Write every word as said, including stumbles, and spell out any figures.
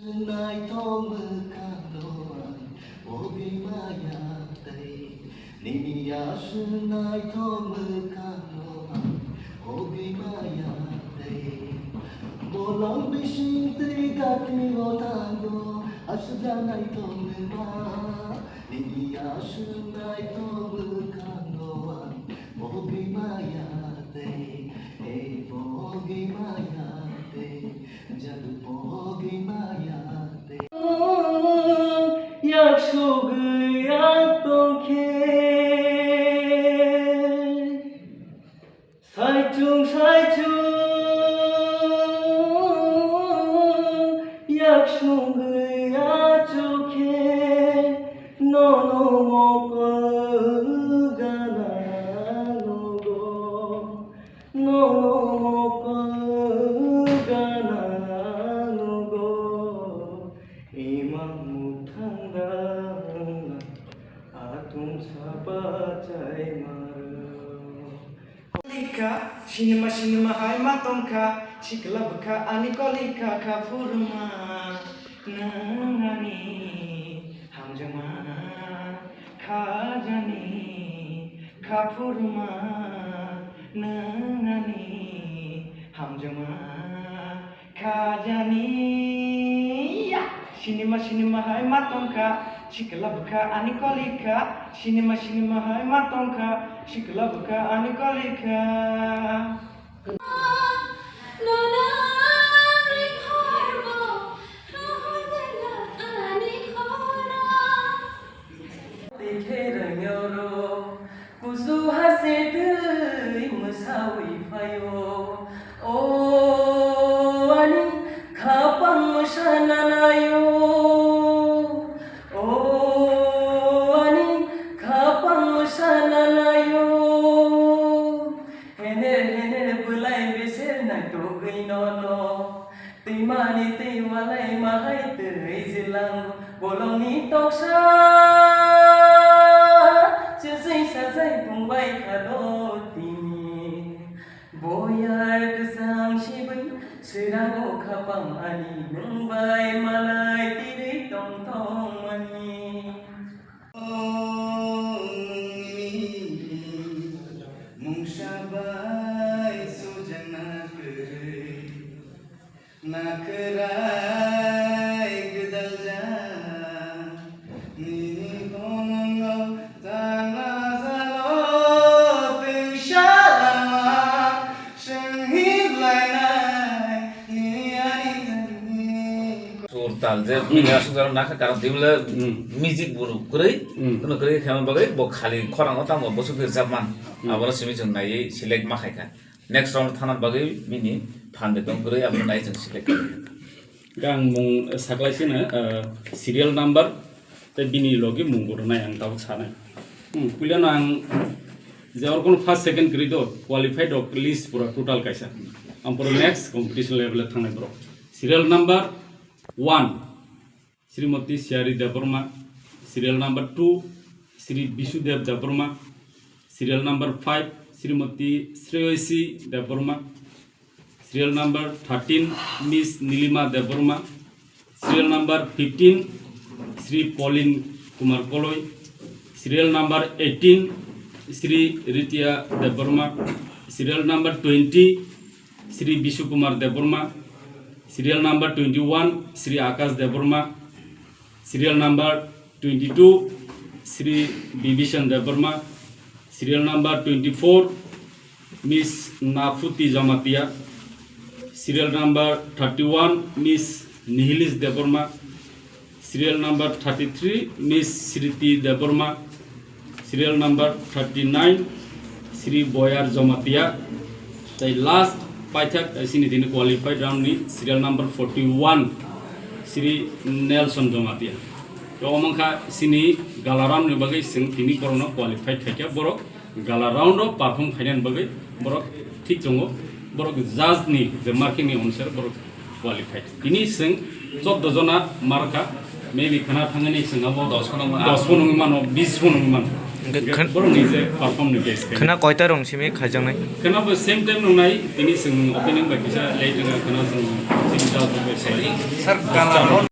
Naithok mwkangno ang pogwi maya tei, nini aswk naithok mwkangno ang pogwi maya tei. Bolong bising tei gati o thango aswk naithok nima, nini aswk naithok mwkangno ang pogwi maya tei, ei pogwi maya tei. Jadu pogi maya te. Yak sugwi yak tongkhe. Saichung saichung yak sugwi yak chukhe. Nono mokol gana nogo. Nono mokol gana nogo, ima muthang dana atum sapa chai maro. Kolika, sinima sinima hai ma tongkha, sikla bwkha ani kolika kha phuruma, nwng ani hamjakma khajani. Kha phuruma nwng ani hamjakma khajani ya. Sinima sinima hai ma tongkha, sikla bwkha ani kolika. Sinima sinima hai ma tongkha, sikla bwkha ani kolika. Nono ring horbo, rohor dela ani khorang. Tikhe rengyo ro, kusu hase twi mwsawi phaio. O ani khapang mwsana naio. O ani khapang mwsana naio. Hener hener bwlai beser naitugwi nono. Twimani twi walai mahai twi jilang bolongni toksa. Chwsai sajai tongbai khado tini. Boyar kwchang sibwi swrango khapang ani nwng bai malai tirwi tongthokmani. O nwngni mungsa bai sujakna kwrwi. Nakhwrai gwdalja nini tongmungno tangna jalo twisa lama swnghi blainai nini ani jani. Sur tal je bini asuk jaro nakha karon tibule Hmm. music buru kwrwi Hmm. kuno kwrwi khema bagwi bo khali khorang o tamo bosuk rijak man Hmm. abono simi chwng naiwi select ma khaikha. Next round thana bagwi bini phan de tong kwrwi, abo nai chwng select khlai. Ang mung saklai sino, uh, serial number tei bini logi mung bo rwnai ang tabuk sanai. Hmm, puilano ang je orokno first, second kwrwi do, qualified rok list pura total kaisa. Ang pura next competition level e thangnai borok. Serial number one. Srimati Siyari Debbarma, serial number two, Sri Bisudev Debbarma, serial number five, Srimati Sreyasi Debbarma, serial number thirteen, Miss Nilima Debbarma, serial number fifteen, Sri Pauline Kumar Koloi, serial number eighteen, Sri Ritia Debbarma, serial number twenty, Sri Bishu Kumar Debbarma, serial number twenty-one, Sri Akash Debbarma, serial number twenty-two, Sri Bibhishan Debbarma, serial number twenty-four, Miss Nafuti Jamatia, serial number thirty-one, Miss Nihilis Debbarma, serial number thirty-three, Miss Sriti Debbarma. Serial number thirty-nine, Sri Boyar Jamatia. Tei last paithak, eh, sini tini qualified round ni serial number forty-one, Sri Nelson Jamatia. To omongkha sini gala round ni bagwi sing tini borokno qualified khaikha borok. Gala round o perform khainani bagwi borok thik tongo, borok judge ni je marking ni onusare borok qualified. Tini chwng chordo jona marka, maybe khna thangani chwng abo dos phano wngma. Dos phano wngwi mano, bis phano wngwi mano. Hwnkhe khn- Borokni je perform ni base khe. Khna koita rong simi khaijaknai? Khna bo same time nongnai, tini chwng opening bai kisa late wngkha, khna chwng chini judge bai sai. Sir, gala round